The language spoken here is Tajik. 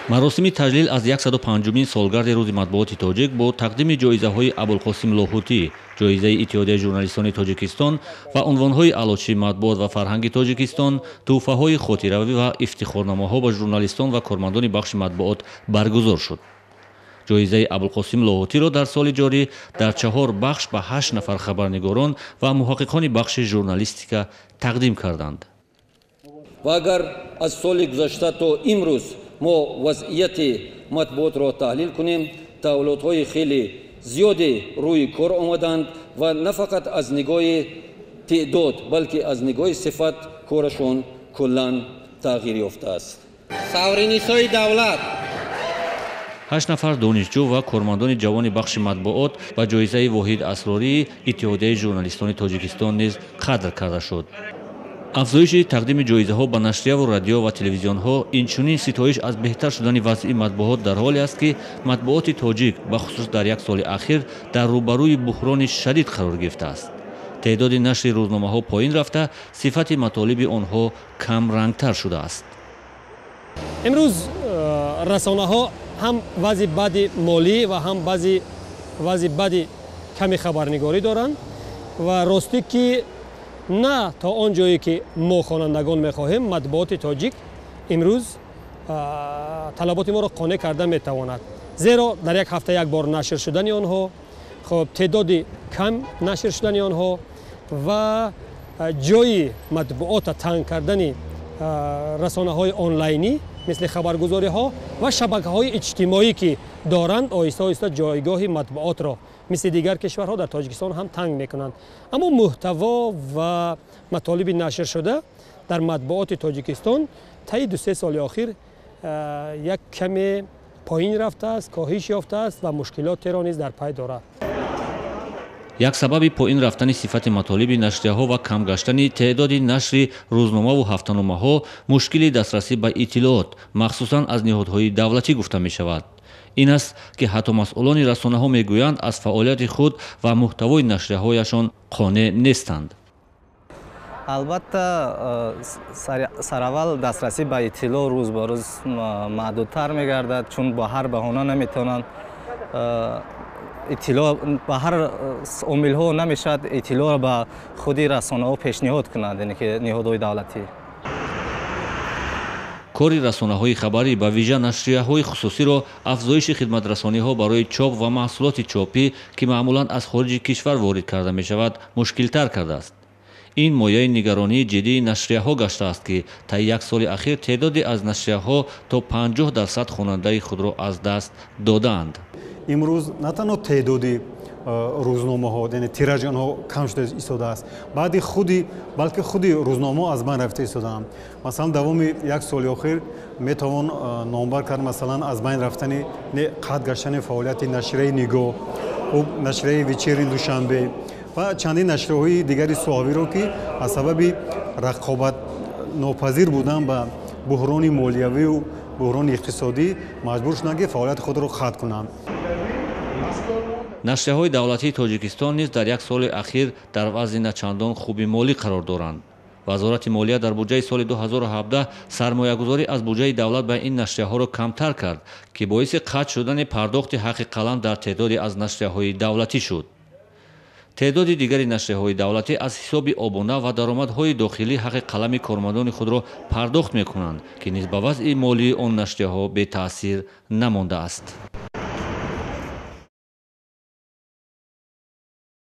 Маросими таҷлил аз 105-умин солгарди рӯзи матбуоти тоҷик бо тақдими ҷоизаҳои Абулқосим Лоҳутӣ, ҷоизаи Иттиҳодияи журналистони Тоҷикистон ва унвонҳои Аълочии матбуот ва фарҳанги Тоҷикистон, тӯҳфаҳои хотиравӣ ва ифтихорномаҳо ба журналистон ва кормандони бахши матбуот баргузор шуд. Ҷоизаи Абулқосим Лоҳутиро дар соли ҷорӣ дар 4 бахш ба 8 нафар хабарнигорон ва муҳаққиқони бахши журналистика тақдим карданд. Ва агар аз соли гузашта то имрӯз мо вазъияти матбуотро таҳлил кунем, таҳаввулотҳои хеле зиёде рӯи кор омаданд ва на фақат аз нигоҳи теъдод, балки аз нигоҳи сифат корашон куллан тағйир ёфтааст. Савринисои давлат. 8 нафар донишҷӯ ва кормандони ҷавони бахши матбуот ба ҷоизаи Воҳид Асрории Иттиҳодияи журналистони Тоҷикистон низ қадр карда шуд. Афзоиши тақдими ҷоизаҳо ба нашрияву радио ва телевизионҳо инчунин ситоиш аз беҳтар шудани вазъи матбуот дар ҳоле аст, ки матбуоти тоҷик бахусус дар як соли ахир дар рӯбарӯи буҳрони шадид қарор гирифтааст. Теъдоди нашри рӯзномаҳо поин рафта, сифати матолиби онҳо камрангтар шудааст. Имрӯз расонаҳо ҳам вазъи бади молӣ ва ҳам вазъи бади ками хабарнигорӣ доранд ва ростӣ ки на то он ҷое ки мо хонандагон мехоҳем, матбуоти тоҷик имрӯз талаботи моро қонеъ карда метавонад. Зеро дар як ҳафта як бор нашр шудани онҳо, хоб теъдоди кам нашр шудани онҳо ва ҷои матбуота танг кардани расонаҳои онлайнӣ мисли хабаргузориҳо ва шабакаҳои иҷтимоӣ ки доранд, оҳиста оҳиста ҷойгоҳи матбуотро мисли дигар кишварҳо дар Тоҷикистон ҳам танг мекунанд. Аммо муҳтаво ва матолиби нашршуда дар матбуоти Тоҷикистон таи 2-3 соли охир як каме поин рафтааст, коҳиш ёфтааст ва мушкилотеро низ дар пай дорад. Як сабаби поин рафтани сифати матолиби нашрияҳо ва кам гаштани теъдоди нашри рӯзномаву ҳафтаномаҳо мушкили дастрасӣ ба иттилоот, махсусан аз ниҳодҳои давлатӣ гуфта мешавад. Ин аст, ки ҳатто масъулони расонаҳо мегӯянд, аз фаъолияти худ ва муҳтавои нашрияҳояшон қонеъ нестанд. Албатта, сараввал дастрасӣ ба иттилоъ рӯз ба рӯз маҳдудтар мегардад, чун бо ҳар баҳона наметавонанд иттилоъ, ба ҳар омилҳо намешавад иттилоъро ба худи расонаҳо пешниҳод кунанд, яъне ки ниҳодҳои давлатӣ. Кори расонаҳои хабарӣ, ба вижа нашрияҳои хусусиро афзоиши хидматрасониҳо барои чоп ва маҳсулоти чопӣ, ки маъмулан аз хориҷи кишвар ворид карда мешавад, мушкилтар кардааст. Ин мояи нигаронии ҷиддии нашрияҳо гаштааст, ки таи як соли ахир теъдоде аз нашрияҳо то 50% хонандаи худро аз даст додаанд. Имрӯз на танҳо теъдоди рӯзномаҳо, яъне тиражи онҳо кам шуда истодааст, баъди худи, балки худи рӯзномаҳо аз байн рафта истодаанд. Масалан, давоми як соли охир метавон номбар кард, масалан, аз байн рафтани, қатъ гаштани фаъолияти нашрияи Нигоҳ, нашрияи Вечерний Душанбе ва чандин нашрияҳои дигари соҳавиро, ки аз сабаби рақобатнопазир будан ба буҳрони молиявию буҳрони иқтисодӣ маҷбур шуданд, ки фаъолияти худро қатъ кунанд. Нашрияҳои давлатии Тоҷикистон низ дар як соли ахир дар вазъи начандон хуби молӣ қарор доранд. Вазорати молия дар буҷаи соли 2017 сармоягузорӣ аз буҷаи давлат ба ин нашрияҳоро камтар кард, ки боиси қатъ шудани пардохти ҳаққи қалам дар теъдоде аз нашрияҳои давлатӣ шуд. Теъдоди дигари нашрияҳои давлатӣ аз ҳисоби обуна ва даромадҳои дохилӣ ҳаққи қалами кормандони худро пардохт мекунанд, ки низ ба вазъи молии он нашрияҳо бетаъсир намондааст.